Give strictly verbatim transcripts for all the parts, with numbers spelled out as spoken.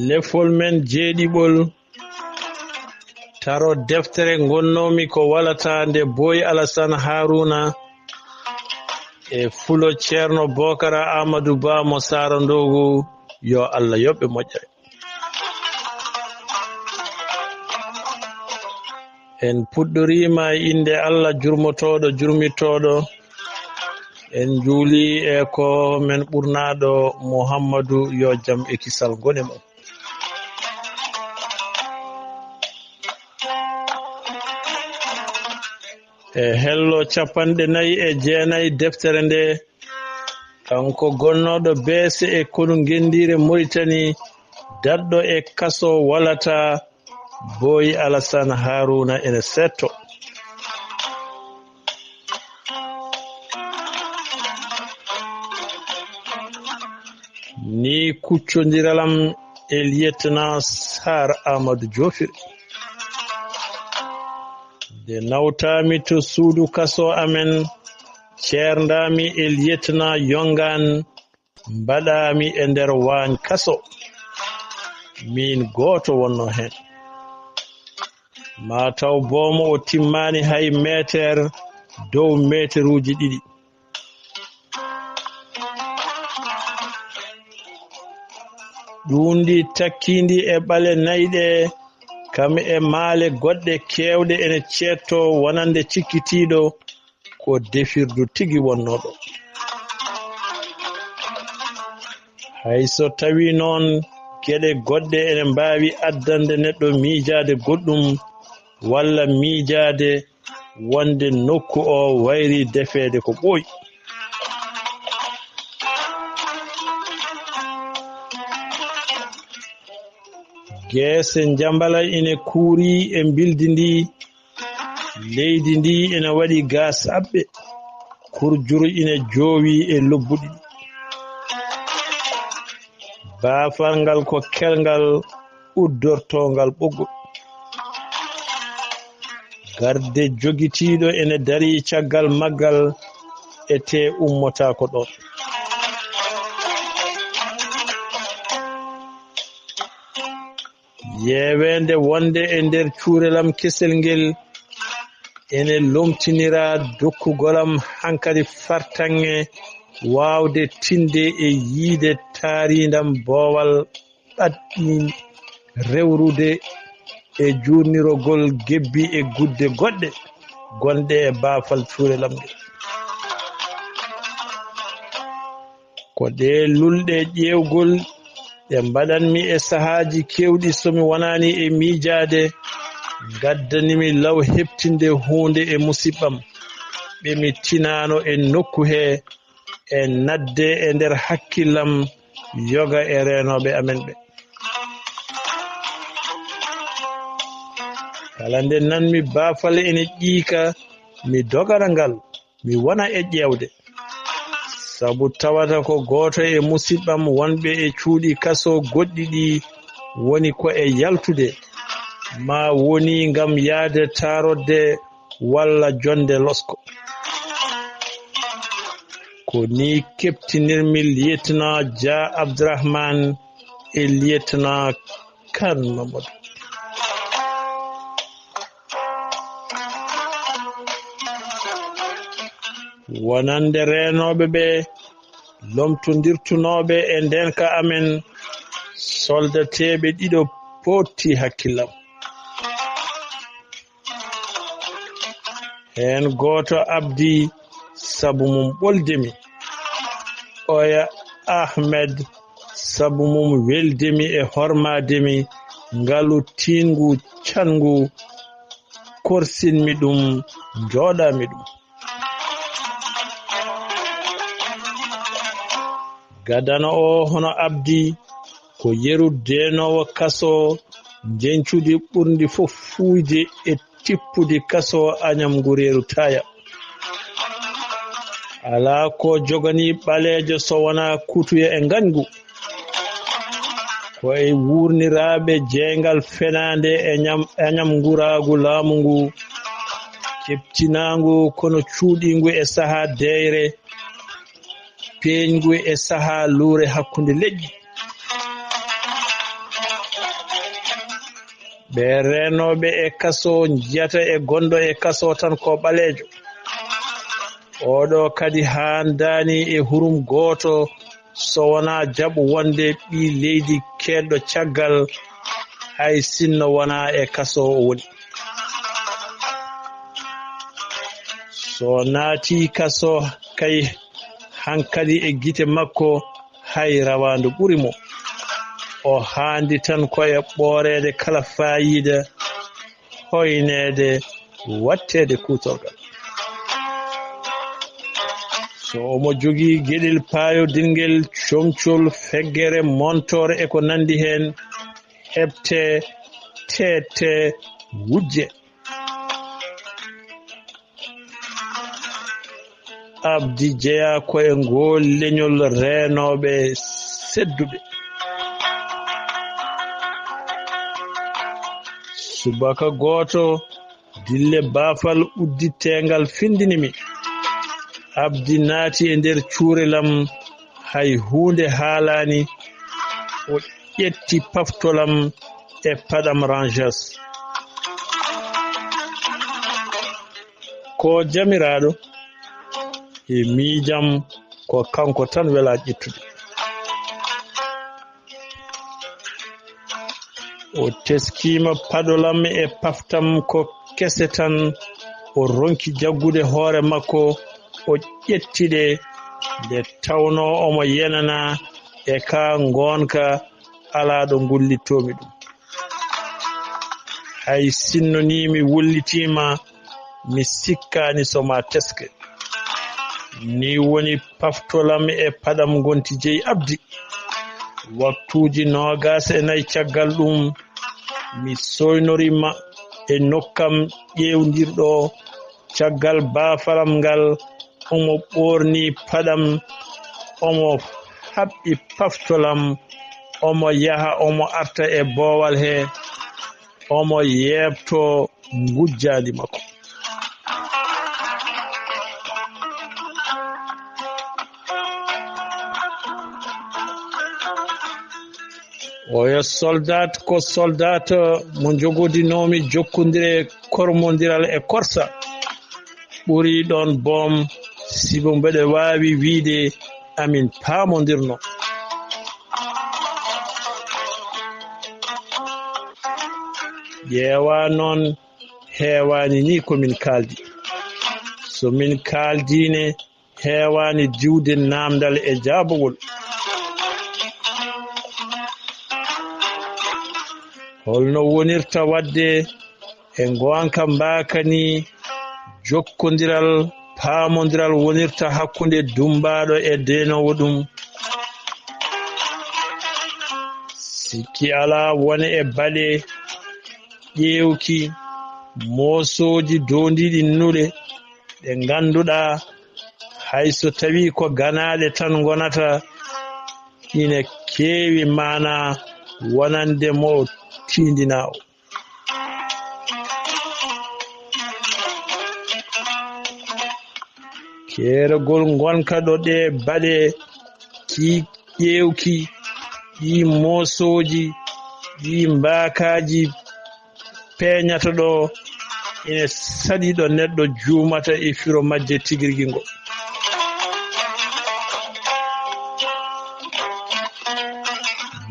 Lefol men jeeɗiɓol, taro deftere ngonnoomi ko walata nde Boy Alasan Haruna e fulo Ceerno Bokara Amadou Ba mo Saara Ndoogu, yo Allah yoɓ ɓe moƴƴere. En puɗɗoriima e innde Allah jurmotooɗo, jurmitooɗo. En njuuli e ko men ɓurnaaɗo Muhammadu, yo jam e kisal ngone mum. E hello capanɗe nayi e jeenayi deftere nde, kanko gonnooɗo beese e konu ngenndiire Moritani, daɗɗo e kaso walata, Boy Alasan Haruna ene seetto. Ni kuccondiralam e lieutenant Sar Amadou Jofir. Nde nawtaami to suudu kaso amen, ceerndaami e lieutenant Yongaan, mbaɗaami e nder waañ kaso. Miin gooto wonno heen. Maa taw boomo o timmaani hay meeter dow meeteruuji ɗiɗi. Ɗuundi takkiindi e ɓale nayi ɗe, kam e maale goɗɗe keewɗe ene ceettoo wonande cikkitiiɗo ko defirdu tigi wonnooɗo. Hay so tawii noon geɗe goɗɗe ene mbaawi addande neɗɗo miijaade goɗɗum walla miijaade wonde nokku o wayri defeede ko ɓooyi. Geese njambala ine kuuri e mbildi ndi, leydi ndi ene waɗi gaa saɓɓe, kurjuru ine joowi e lobbuɗi. Baafal ngal ko kelngal uddortoongal ɓoggol. Garde jogitiiɗo ene darii caggal maggal, etee ummotaako ɗoon. Yeeweende wonde e nder cuurelam kesel ngel ene lomtinira dokkugol am hankadi fartaŋŋe waawde tinde e yiyde taariindam boowal ɓaɗɗin rewrude e juurnirogol gebbi e gudde goɗɗe gonɗe e baafal cuurelam ngel. Ko ɗee lulɗe ƴeewgol ɗe mbaɗanmi e sahaaji keewɗi so mi wonaani e miijaade, ngaddani mi law heɓtinde huunde e musiɓɓam, ɓe mi tinaano e nokku hee, e nadde e nder hakkillam yoga e reenooɓe amen ɓe. Kala nde nanmi baafal ene ƴiika, mi dogana ngal, mi wona e ƴeewde. Sabu tawata ko gooto e musiɓɓam wonɓe e cuuɗi kaso goɗɗi ɗi woni ko e yaltude, maa woni ngam yahde taarodde walla jonnde losko. Ko nii keɓtinirmi lieutenant Dia Abdourahmane e lieutenant Kan Mamadou. Wonande reenooɓe ɓe, lomtondirtunooɓe e ndeenka amen, soldateeɓe ɗiɗo pooɗti hakkillam. Heen gooto abdi sabu mum ɓolde mi, oya Ahmed sabu mum welde mi e hormaade mi, ngalu tiiɗngu caɗngu korsinmi ɗum, njooɗaami ɗum. Gadano o hono abdi ko yeru deenoowo kaso, njeñcudi ɓurndi fof fuuyde e tippudi kaso añam ngureeru taaya. Alaa ko joganii ɓaleejo so wonaa kuutuya e ngañgu. Ko e wuurniraaɓe jeeyngal fenaande e ñam, e ñamnguraagu laamu ngu, keɓtinaangu kono cuuɗiingu e sahaa deeyre, peeñgu e sahaa luure hakkunde leƴƴi. Ɓe reenooɓe e kaso njiyata e gonɗo e kaso tan ko ɓaleejo. Oɗo kadi haandaani e hurum gooto so wonaa jaɓ wonde ɓii leydi keedɗo caggal, hay sinno wonaa e kaso o woni. So naati kaso kay, hankadi e gite makko hay rawaandu ɓuri mo. O haandi tan ko e ɓooreede kala faayiida, hoyneede, waɗteede kuutorgal. So omo jogii geɗel paayodirngel, comcol, feggere, montoore e ko nanndi heen, heɓte, teette, wujje. Abdi jeyaa ko e ngool leñol reenooɓe sedduɓe. Subaka gooto, dille baafal udditeengal findini mi. Abdi naati e nder cuurel am, hay huunde haalaani. O ƴetti paftol am e paɗam Rangers. Ko jamiraaɗo e miijam, ko kanko tan welaa ƴettude. O teskiima paɗol am e paftam ko kese tan, o ronki jaggude hoore makko, o ƴetti ɗe, nde tawnoo omo yenana e ka ngoonka alaa ɗo ngullittoomi ɗum. Hay sinno ni mi wullitiima, mi sikkaani so ma teske. Ni woni paftolam e paɗam ngonti jeyi Abdi. Waktuuji noogaas e nayi caggal ɗum, mi soynoriima e nokkam ƴeewndirɗo caggal baafalam ngal, omo ɓoorni paɗam, omo haɓɓi paftolam, omo yaha, omo arta e boowal he, omo yeeɓto ngujjaandi makko. Oya soldat ko soldat mo njogodinoomi jokkondire kormondiral e korsa. Ɓuri ɗon boom, sibu mbeɗe waawi wiide amin paamondirno. Ƴeewa noon, heewaani ni ko min kaaldi. So min kaaldiine, heewaani diwde naamndal e jaabawol. Holno wonirta waɗde e ngoonka mbaaka ni jokkondiral, paamondiral wonirta hakkunde dummbaaɗo e deenoowo ɗum? Sikki alaa, wone e baɗe ƴeewki, moosooji doondiiɗi nuɗe, ɗe ngannduɗaa hay so tawii ko ganaaɗe tan ngonata, ina keewi maanaa wonande mo tiindinaa o. Keeragol ngonka ɗo ɗee baɗe ki ƴeewki, ɗii moosooji, ɗii mbaakaaji peeñata ɗo, ina saɗi ɗo neɗɗo juumata e firo majje tigi rigi ngo.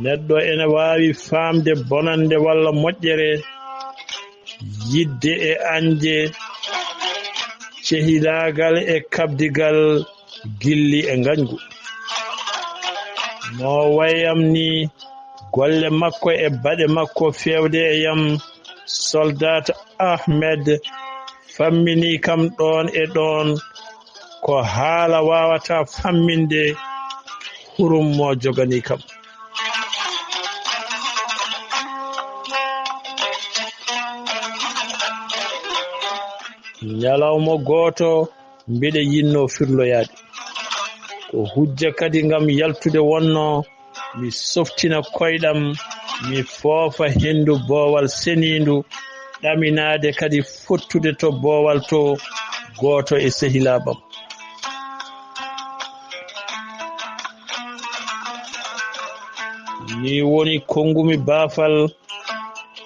Neɗɗo ene waawi faamde bonannde walla moƴƴere, yiɗde e añde, cehilaagal e kaɓdigal gilli e ngañgu. No wayi am ni, golle makko e baɗe makko feewde e yam, Soldat Ahmed fammini kam ɗoon e ɗoon, ko haala waawataa famminde, hurum mo joganii kam. Ñalawma gooto, mbiɗa yinnoo firloyaade. Ko hujja kadi ngam yaltude wonnoo, mi softina koyɗam, mi foofa henndu boowal seniindu, ɗaminaade kadi fottude to boowal to, gooto e sehilaaɓam. Ni woni konngumi baafal,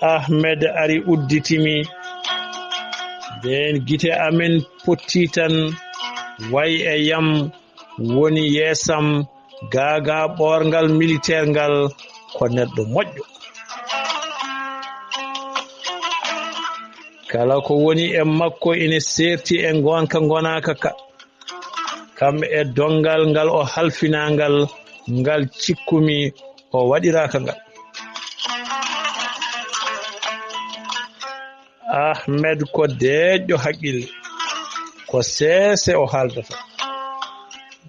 Ahmed ari udditimi. Ndeen gite amen pottii tan, wayi e yam woni yeesam, gaagaa ɓoorngal militeer ngal ko neɗɗo moƴƴo. Kala ko woni e makko ina seerti e ngoonka ngonaaka ka. Kam e donngal ngal o halfinaa ngal, ngal cikkumi o waɗiraaka ngal. Ahmed ko deeƴƴo haqqille, ko seese o haaldata.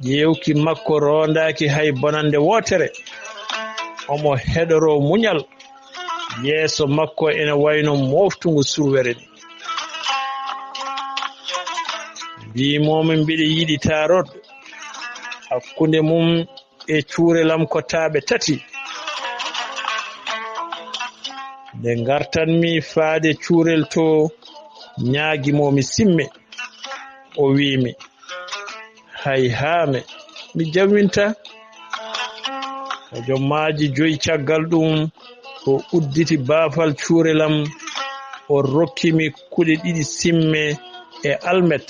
Ƴeewki makko roondaaki hay bonannde wootere. Omo heɗoroo muñal. Yeeso makko ene wayno mooftungo surwere ni. Mbiimoomi mbiɗa yiɗi taarorɗe hakkunde mum e cuurel am ko taaɓe tati. Nde ngartanmi faade cuurel to, ñaagimoomi simme. O wiimi, hay haame, mi jawwinta. Hojomaaji joyi caggal ɗum, o udditi baafal cuurel am, o rokkimi kuɗe ɗiɗi simme e almet.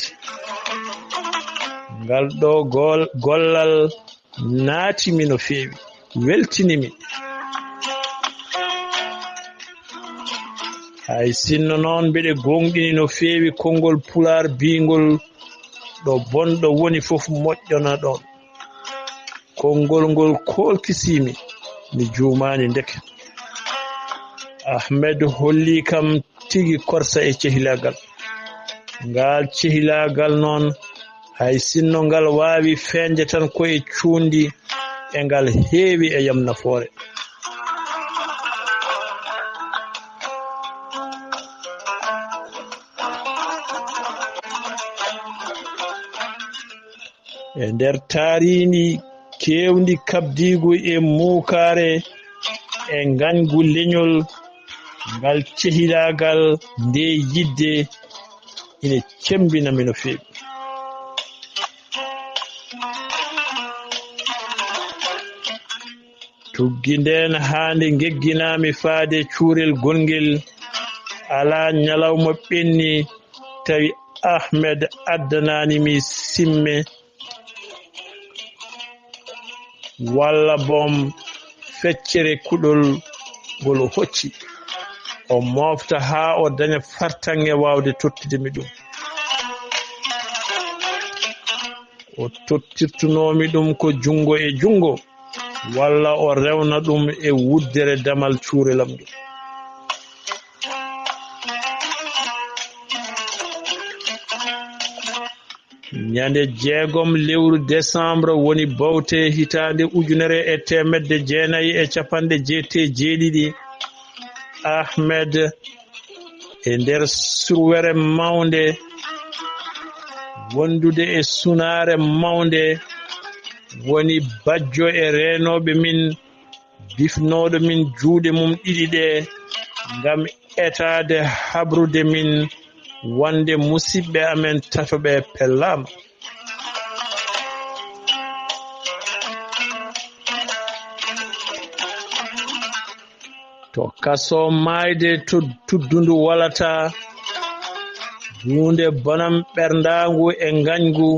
Ngal ɗo gol-, gollal naatimi no feewi, weltinimi. Hay sinno noon mbeɗe gooŋɗini no feewi konngol Pulaar biingol, ɗo bonɗo woni fof moƴƴona ɗoon. Konngol ngol koolkisiimi, mi juumaani ndeke. Ahmed holli kam tigi korsa e cehilaagal. Ngal cehilaagal noon, hay sinno ngal waawi feeñde tan ko e cuundi, e ngal heewi e yam nafoore. E nder taariindi keewndi kaɓdiigu e muukaare e ngañgu leñol, ngal cehilaagal nde yiɗde ina cemmbina mi no feewi. Tuggi ndeen haa nde ngegginaa mi faade cuurel gongel, alaa ñalawma ɓenni tawi Ahmed addanaani mi simme walla boom feccere kuɗol ngol o hocci. O moofta haa o daña fartaŋŋe waawde tottude mi ɗum. O tottirtunoo mi ɗum ko junngo e junngo, walla o rewna ɗum e wuddere damal cuurel am ndu. Ñande jeegom lewru desambro woni bawte hitaande ujunere e teemedde jeenayi e capanɗe jeetati e jeeɗiɗi, Ahmed e nder surwere mawnde, wondude e sunaare mawnde, woni bajjo e reenooɓe min, bifnooɗo min juuɗe mum ɗiɗi ɗe, ngam etaade habrude min wonde musiɓɓe amen tato ɓe pellaama. To kaso maayde to tuddundu walata, duunde bonam ɓerndaangu e ngañgu,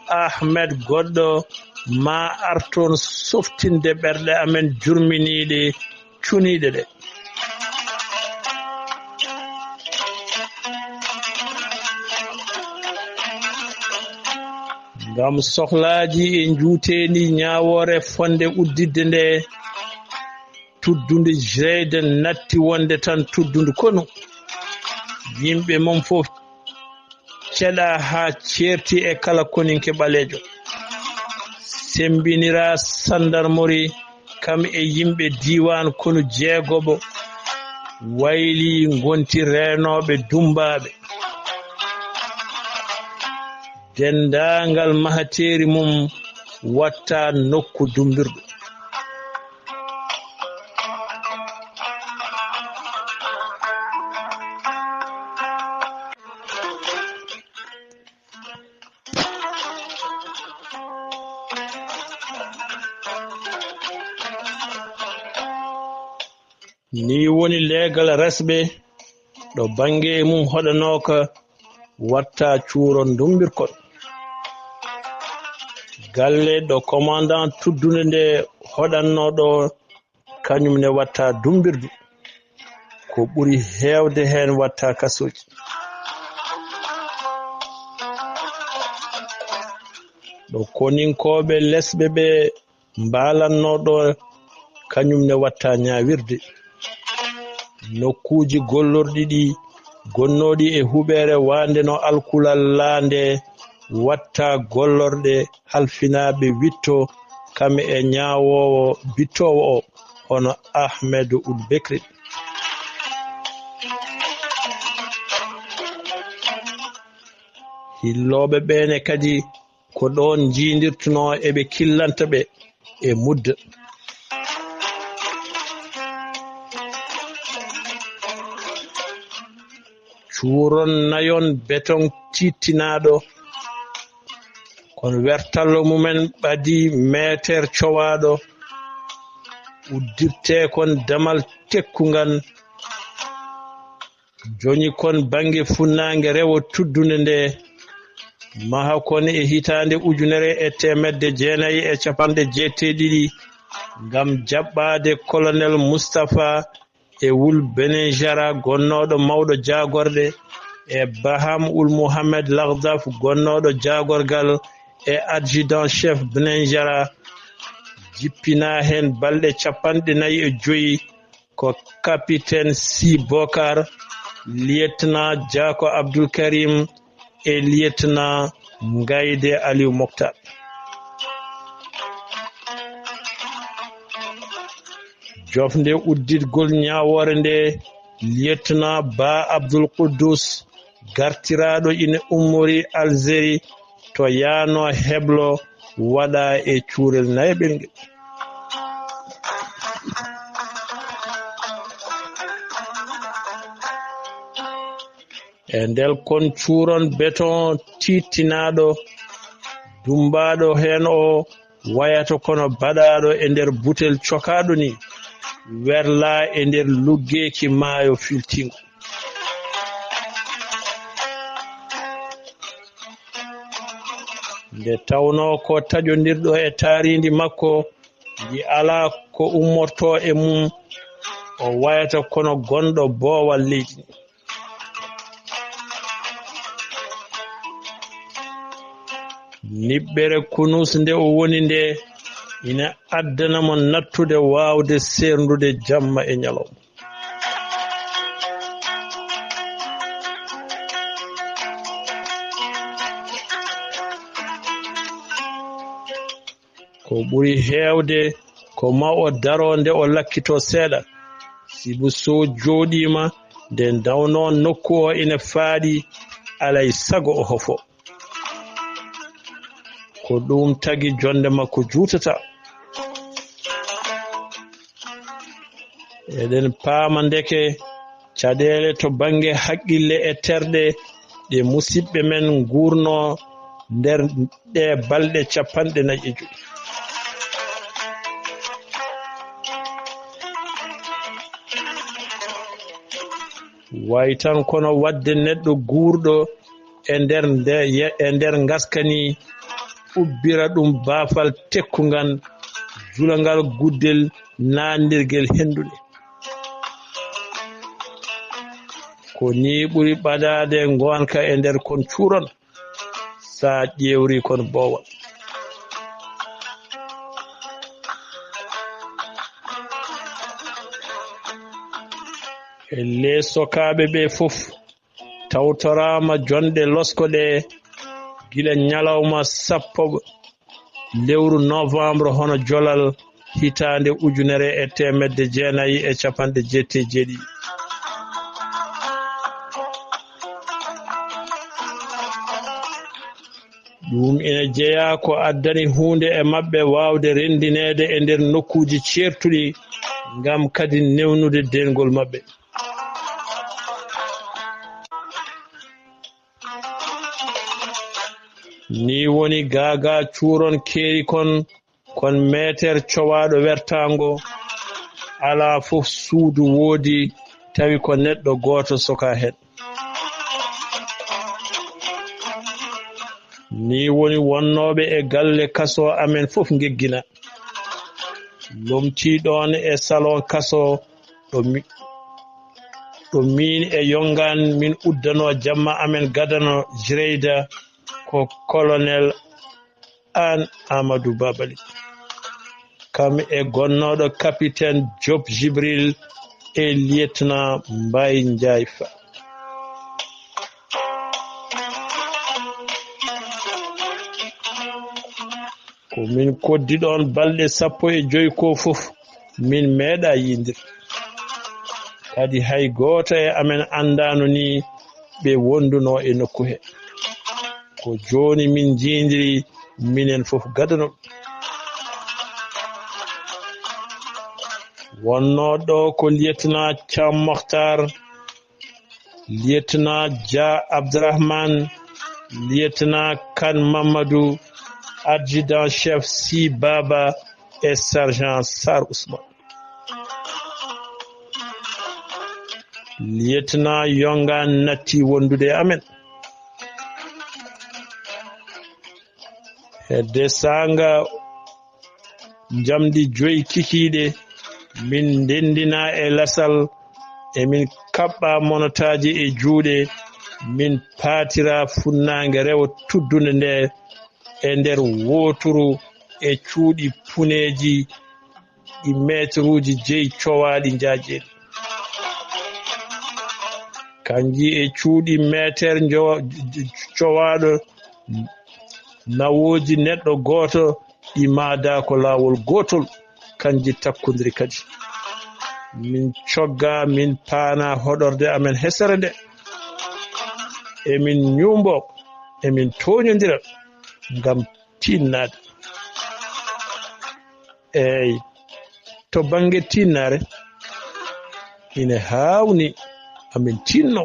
Ahmed goɗɗo ma arton softinde ɓerɗe amen jurminiiɗe, cuniiɗe ɗe. Ngam sohlaaji e njuuteendi ñaawoore fonde udditde nde, tuddundu Jreyde natti wonde tan tuddundu konu. Yimɓe mum fof ceɗa haa ceerti e kala koninke ɓaleejo. Semmbinira sandarmori kam e yimɓe diiwaan konu jeegoɓo, wayli ngonti reenooɓe dummbaaɓe. Denndaangal mahateeri mum watta nokku dumbirdu. Ni woni leegal resɓe ɗo bannge mum hoɗanooka watta cuuron dummbirkon. Galle ɗo komandan tuddunde nde hoɗannoo ɗo, kañum ne watta dummbirdu. Ko ɓuri heewde heen watta kasooji. Ɗo koninkooɓe lesɓe ɓe mbaalanno ɗo, kañum ne watta ñaawirde. Nokkuuji gollorɗi ɗi gonnooɗi e huɓeere waande no alkulal laande watta gollorɗe halfinaaɓe witto, kam e ñaawoowo bittoowo o, hono Ahmed Ould Bekri. Hillooɓe ɓeene kadi ko ɗoon njiindirtunoo eɓe killanta ɓe e mudda. Cuuron nayon beton tiittinaaɗo, kono wertallo mumen ɓadii meeteer cowaaɗo, uddirtee kon damal tekkungal, joñi kon bannge funnaange rewo tuddunde nde, maha kon e hitaande ujunere e teemedde jeenayi e capanɗe jeetati e ɗiɗi, ngam jaɓɓaade Kolonel Mustapha e Wul Benenjara, gonnooɗo mawɗo jaagorɗe, e Baham Ul Muhammed Lagdaf, gonnooɗo jaagorgal, e Adjudant Chef Benenjara. Jippinaa heen balɗe capanɗe nayi e joyi, ko Kapiten Si Bokar, Lieutenant Jaako Abdul Karim e Lieutenant Ngayde Aliou Moktar. Jofnde udditgol ñaawoore nde, Lieutenant Ba Abdul Quddus, gartiraaɗo ina ummori Algérie, to yaano heblo waɗa e cuurel nayaɓel ngel. E ndel kon cuuron beton tiittinaaɗo, dummbaaɗo heen o wayata kono baɗaaɗo e nder butel cokaaɗo ni, werlaa e nder luggeeki maayo filtiingo. Nde tawnoo ko taƴondirɗo e taariindi makko, ndi alaa ko ummortoo e mum, o wayata kono gonɗo boowal leydi ndi. Niɓɓere kunus nde o woni nde ina addana mo nattude waawde seerndude jamma e ñalawma. Ko ɓuri heewde ko ma o daro nde o lakkitoo seeɗa. Sibu so jooɗiima nde ndawnoo nokku o ina faaɗi, alay sago o hofo. Ko ɗum tagi jonnde makko juutata. Eɗen paama ndeke caɗeele to bannge haqqille e terɗe ɗe musiɓɓe men nguurnoo nder ɗee balɗe capanɗe nayi e joy. Way tan kono waɗde neɗɗo guurɗo e nder nde, e nder ngaska ni, ubbira ɗum baafal tekkungal, jula ngal guddel naandirgel henndu nde. Ko nii ɓuri ɓadaade ngoonka e nder kon cuuron, so a ƴeewri kon boowal. E les sokaaɓe ɓe fof, tawtoraama jonɗe losko ɗe gila ñalawma sappo lewru novembre hono jolal hitaande ujunere e teemedde jeenayi e capanɗe jeetati e jeeɗiɗi. Ɗum ina jeyaa ko addani huunde e maɓɓe waawde renndineede e nder nokkuuji ceertuɗi, ngam kadi newnude deengol maɓɓe. Nii woni gaagaa cuuron keeri kon, kon meeter cowaaɗo wertaango, alaa fof suudu woodi, tawi ko neɗɗo gooto sokaa heen. Nii woni wonnooɓe e galle kasoo amen fof ngeggina. Lomtii ɗoon e salon kasoo ɗo mi-, ɗo miin e yongaan min uddanoo jamma amen gadano Jireyda ko colonel Aan Amadou Babali. Kam e gonnooɗo capitaine Diop Jibril e lieutenant Mbaye Ndiaye Fall. Ko min koddi ɗoon balɗe sappo e joy ko fof, min meeɗa yiydir. Kadi hay gooto e amen anndaano ni ɓe wondunoo e nokku he. Ko jooni min njiidiri minen fof gadano. Wonnoo ɗo ko lieutenant Thiam Mokhtar, lieutenant Dia Abdourahmane, lieutenant Kane Mamadou, adjudant chef Si Baba e sergent Sarr Ousmane. Lieutenant Yongaan natti wondude e amen. Hedde saanga njamdi joy kikiiɗe, min ndenndina e lasal, e min kaɓɓa monotaaji e juuɗe, min paatira funnaange rewo tuddunde nde e nder wooturu e cuuɗi puneeji ɗi meeteruuji jeyi cowaaɗi njaajeeɗi. Kanji e cuuɗi meeter njowa-, cowaaɗo nawooji neɗɗo gooto ɗi maada ko laawol gootol, kanji takkondiri kadi. Min cogga, min paana hoɗorde amen hesere nde. Emin ñuumbo, emin tooñondira ngam tinnaade. Eey, to bannge tinnaare, ine haawni amin tinno.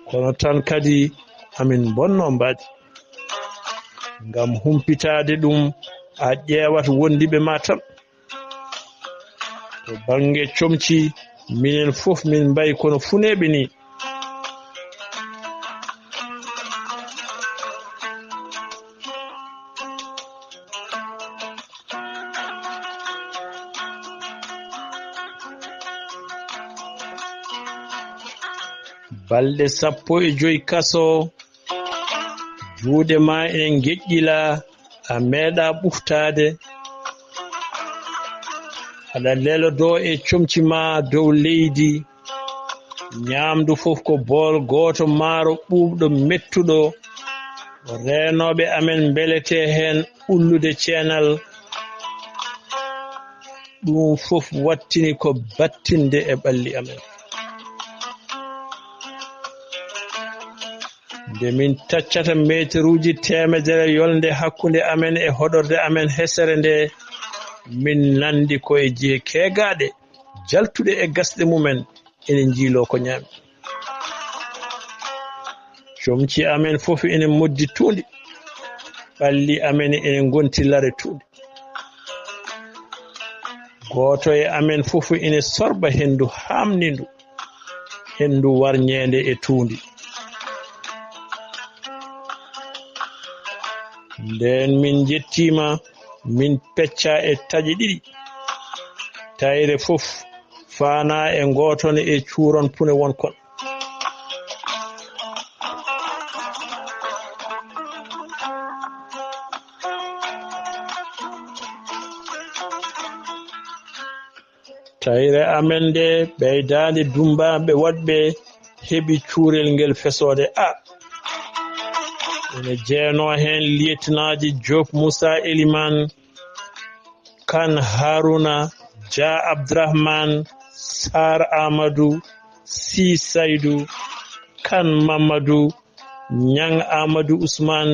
Kono tan kadi amin mbonno mbaadi. Ngam humpitaade ɗum, a ƴeewat wondiɓe ma tan. To bannge comci, minen fof min mbayi kono funeeɓe ni. Balɗe sappo e joy kaso, juuɗe ma ene ngeƴƴila, a meeɗa ɓuftaade. Aɗa lelodoo e comci ma dow leydi. Ñaamdu fof ko bool gooto maaro ɓuuɓɗo mettuɗo. Reenooɓe amen mbeletee heen ullude ceenal. Ɗum fof wattini ko battinde e ɓalli amen. Nde min taccata meeteruuji teemedere yolnde hakkunde amen e hoɗorde amen hesere nde, min nanndi ko e jihe keegaaɗe, jaltuɗe e gasɗe mumen, ene njiiloo ko ñaami. Comci amen fof ene moddi tuundi, ɓalli amen ene ngonti lare tuundi. Gooto e amen fof ene sorba henndu haamnindu, henndu warñeende e tuundi. Ndeen min njettiima, min pecca e taƴe ɗiɗi. Tayre fof faana e ngooton e cuuron pune won kon. Tayre amen nde ɓeydaande dummbaaɓe waɗɓe heɓi cuurel ngel fesoode a. Ene jeenoo heen liyetinaaji Joop Muusa Elimaan, Kan Haruna, Dia Abdourahmane, Saar Amadou, Si Saydou, Kan Mamadou, Ñaŋ Aamadu Usmaan,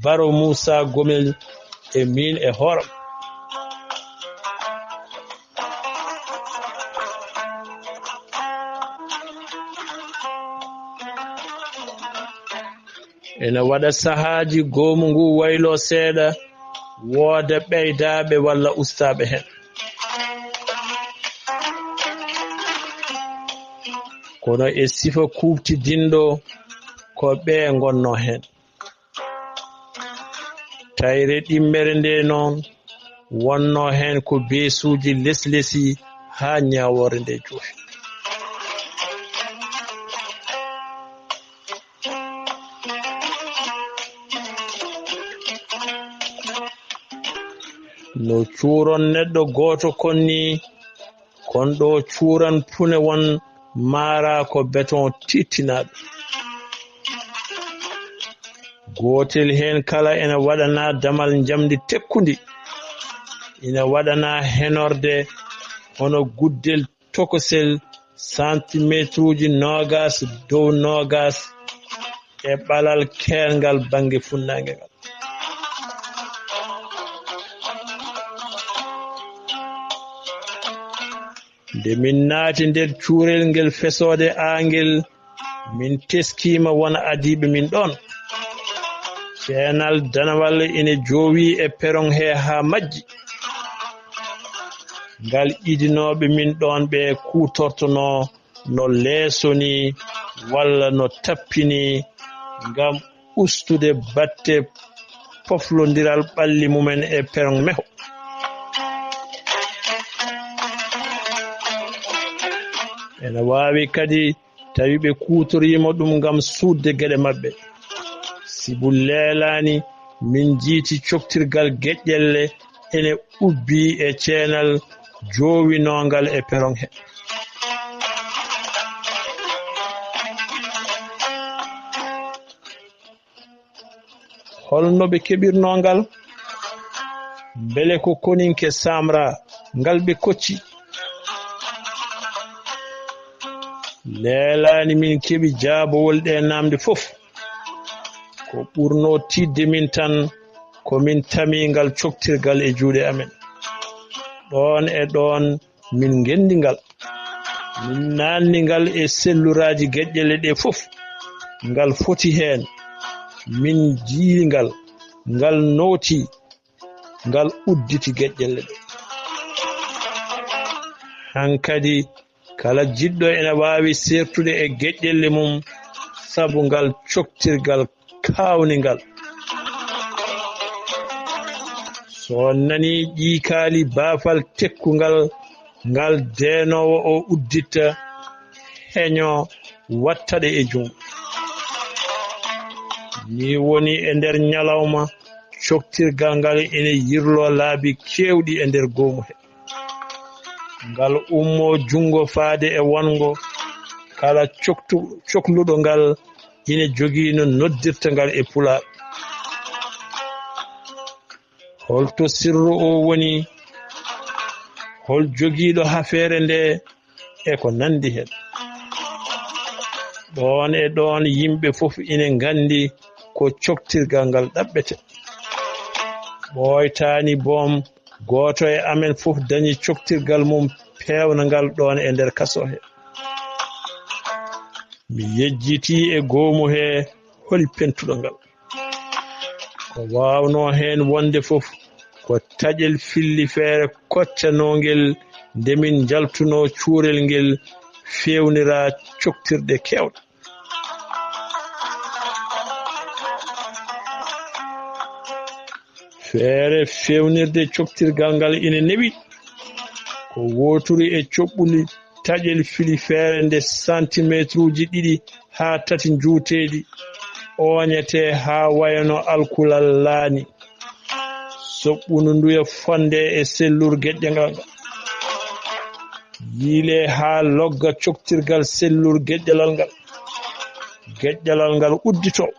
Baro Muusaa Gomel e miin e hooram. Ena waɗa sahaaji goomu ngu wayloo seeɗa, wooda ɓeydaaɓe walla ustaaɓe heen. Kono e sifa kuuɓtidinɗo, ko ɓe ngonnoo heen. Tayre ɗimmere nde noon, wonnoo heen ko beesuuji leslesi haa ñaawoore nde joofi. No cuuron neɗɗo gooto kon nii, kon ɗo cuuran pune won maaraa ko beton tiittinaaɗo. Gootel heen kala ena waɗanaa damal njamndi tekkundi, ina waɗanaa henorde hono guddel tokosel santimeetruuji noogaas dow noogaas e ɓalal keerngal bannge funnaange ngal. Nde min naati nder cuurel ngel fesoode aangel, min teskiima won adiiɓe min ɗoon. Ceenal danawal ina joowi e peroŋ he haa majji. Ngal idinooɓe min ɗoon ɓe kuutortonoo no leeso ni walla no tappi ni ngam ustude batte poflondiral ɓalli mumen e peroŋ meho. Ena waawi kadi tawi ɓe kuutoriima ɗum ngam suuɗde geɗe maɓɓe. Sibu leelaani min njiiti coktirgal geƴƴelle ene ubbii e ceenal joowinoongal e peroŋ he. Holno ɓe keɓirnoo ngal? Mbele ko koninke Samra ngal ɓe kocci? Leelaani min keɓi jaabowol ɗe naamnde fof. Ko ɓurnoo tiiɗde min tan, ko min tami ngal coktirgal e juuɗe amen. Ɗoon e ɗoon min ngenndi ngal. Min naanni ngal e selluraaji geƴƴele ɗe fof. Ngal foti heen. Min njii ngal. Ngal nooti. Ngal udditi geƴƴelle ɗe. Hankadi, kala jiɗɗo ena waawi seertude e geƴƴelle mum, sabu ngal coktirgal kaawningal. So on nanii ƴiikaali baafal tekkungal, ngal deenoowo o udditta, heño, watta ɗe e junngo. Nii woni e nder ñalawma, coktirgal ngal ene yirloo laabi keewɗi e nder goomu he. Ngal ummoo junngo faade e wonngo, kala coktu-, cokluɗo ngal ina jogii no noddirta ngal e Pulaar. Holto sirru o woni? Hol jogiiɗo hafeere nde e ko nanndi heen? Ɗoon e ɗoon yimɓe fof ina nganndi ko coktirgal ngal ɗaɓɓete. Ɓooytaani boom, gooto e amen fof dañi coktirgal mum peewnangal ɗoon e nder kaso he. Mi yejjitii e goomu he holi pentuɗo ngal. Ko waawnoo heen wonde fof, ko taƴel filli feere koccanoongel nde min njaltunoo cuurel ngel feewniraa coktirɗe keewɗe. Feere feewnirde coktirgal ngal ina newi. Ko wooturu e coɓɓuli taƴel fili feere nde santimeetruuji ɗiɗi haa tati njuuteeɗi, ooñetee haa wayano alkulal laani. Soɓɓundu nduya fonde e sellur geƴƴangal ngal. Yiilee haa logga coktirgal sellur geƴƴalal ngal. Geƴƴalal ngal udditoo.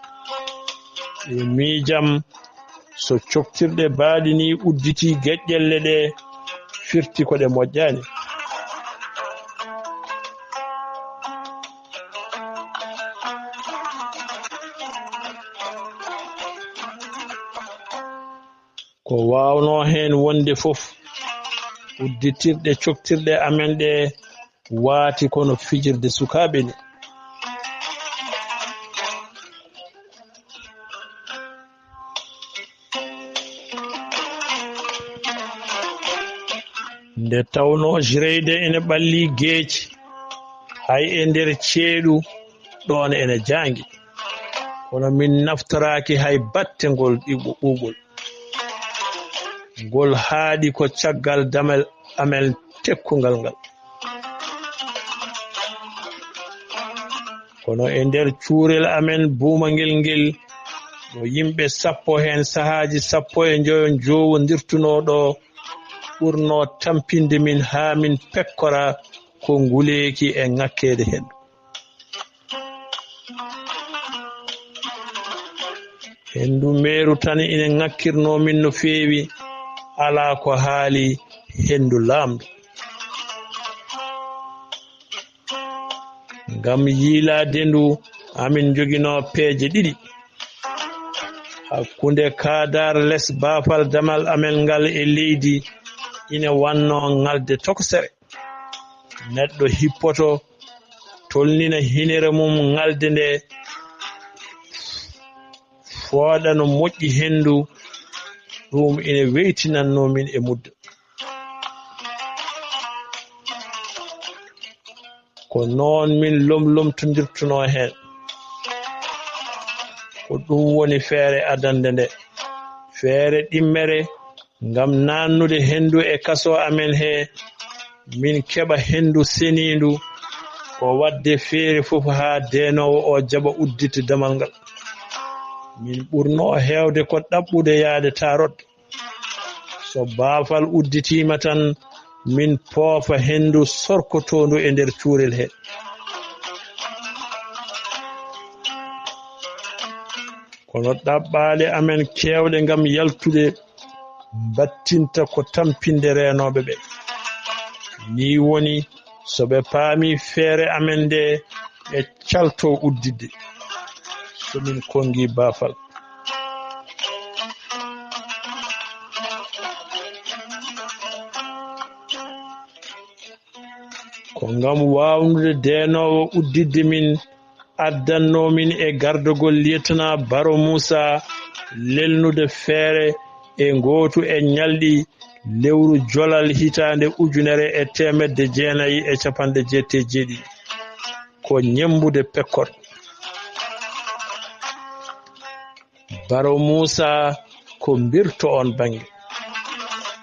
E miijam, so coktirɗe baaɗi ni udditii geƴƴelle ɗe, firti ko ɗe moƴƴaani. Ko waawnoo heen wonde fof, udditirɗe coktirɗe amen ɗe waati kono fijirde sukaaɓe ni. Nde tawnoo jireyde ene ɓalli geec, hay e nder ceeɗu ɗoon ene jaangi, kono min naftoraaki hay batte ngol ɗiɓo ɓuuɓol. Ngol haaɗi ko caggal damel amen tekkungal ngal. Kono e nder cuurel amen buumangel ngel, ɗo yimɓe sappo heen sahaaji sappo e njoyo njowondirtunoo ɗo, ɓurnoo tampinde min haa min pekkora ko nguleeki e ŋakkeede heen. Henndu meeru tan ina ŋakkirnoo min no feewi, alaa ko haali henndu laamɗo. Ngam yiilaade ndu, amin njoginoo peeje ɗiɗi. Hakkunde kaadaar les baafal damal amen ngal e leydi ina wannoo ŋalde tokosere. Neɗɗo hippoto, tolnina hinere mum ŋalde nde, fooɗa no moƴƴi henndu, ɗum ina weytinannoo min e muddo. Ko noon min lomlomtondirtunoo heen. Ko ɗum woni feere adannde nde. Feere ɗimmere ngam naannude henndu e kasoo amen he, min keɓa henndu seniindu, ko waɗde feere fof haa deenoowo o jaɓa udditde damal ngal. Min ɓurnoo heewde ko ɗaɓɓude yahde taarodde. So baafal udditiima tan, min poofa henndu sorkotoondu e nder cuurel he. Kono ɗaɓɓaale amen keewɗe ngam yaltude mbattinta ko tampinde reenooɓe ɓe. Nii woni, so ɓe paami feere amen nde, ɓe calto udditde. So min konngi baafal. Ko ngam waawnude deenoowo udditde min, addannoo min e gardagol lieutenant Baro Muusa lelnude feere e ngootu e ñalɗi lewru jolal hitaande ujunere e teemedde jeenayi e capanɗe jeetati e jeeɗiɗi. Ko ñemmbude pekkor. Baro Muusa ko mbirto oon bannge.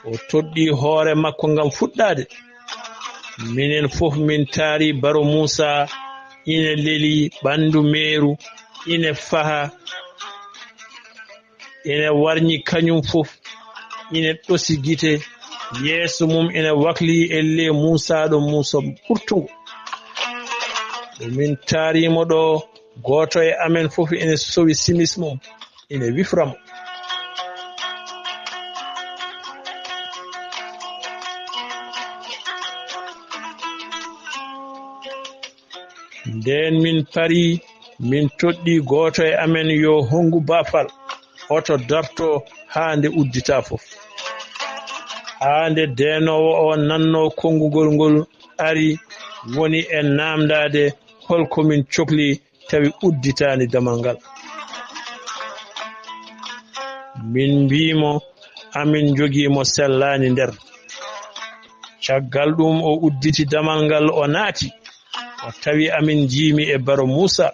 O toɗɗii hoore makko ngam fuɗɗaade. Minen fof min taari Baro Muusa, ina leli ɓanndu meeru, ina faha, ina warñi kañum fof, ina ɗosi gite, yeeso mum ina wakli e le Muusa ɗo Muusa ɓurtungo. Ɗo min taarimo ɗo, gooto e amen fof ina sowi simis mum, ina wifra mo. Ndeen min parii, min toɗɗii gooto e amen yo honngu baafal, oto darto haa nde udditaa fof. Haa nde deenoowo o nannoo konngugol ngol ari, woni e naamndaade hol ko min cokli tawi udditaani damal ngal. Min mbii mo, amin njogii mo sellaani nder. Caggal ɗum o udditi damal ngal o naati, o tawi amin njiimi e Baro Muusa.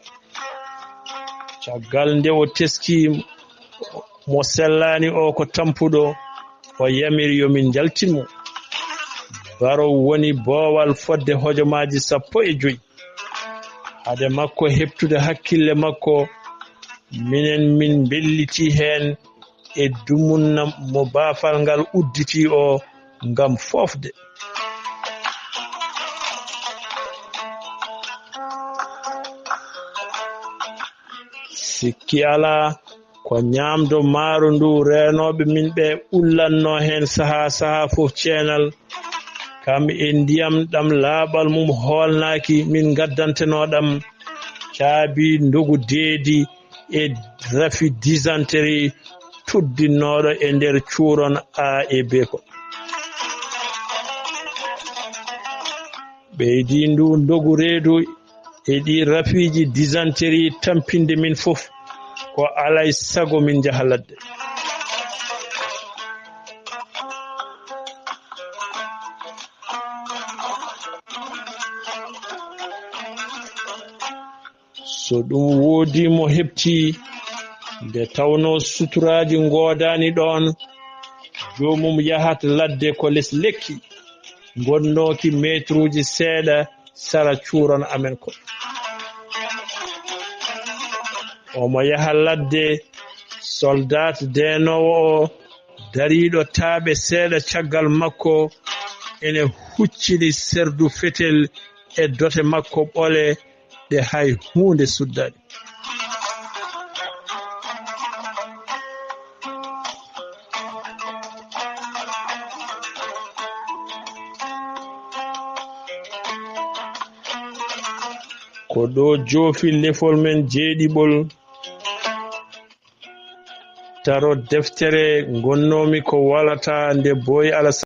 Caggal nde o teski mo sellaani o ko tampuɗo, o yamiri yo min njaltin mo. Baro woni boowal fodde hojomaaji sappo e joy. Hade makko heɓtude hakkille makko, minen min mbellitii heen e dumunna mo baafal ngal udditii o ngam foofde. Sikki alaa, ko ñaamdo maaro ndu reenooɓe min ɓe ullannoo heen sahaa sahaa fof ceenal, kam e ndiyam ɗam laaɓal mum hoolnaaki min ngaddantenoo ɗam, caabi ndogu deedi e rafi dysenterie uddinnooɗo e nder cuuron A e B ko. Ɓeydi ndu ndogu reedu e ɗi rafiiji disanterie tampinde min fof, ko alay sago min njaha ladde. So ɗum woodi mo heɓti, nde tawnoo suturaaji ngoodaani ɗoon, joomum yahat ladde ko les lekki, ngonnooki meetruuji seeɗa sara cuuron amen ko. Omo yaha ladde, soldaat deenoowo o, dariiɗo taaɓe seeɗa caggal makko, ene huccini serdu fetel e dote makko ɓole ɗe hay huunde suddaani. Ko ɗo joofi lefol men jeeɗiɓol. Taro deftere ngonnoomi ko walata nde Boy Alassane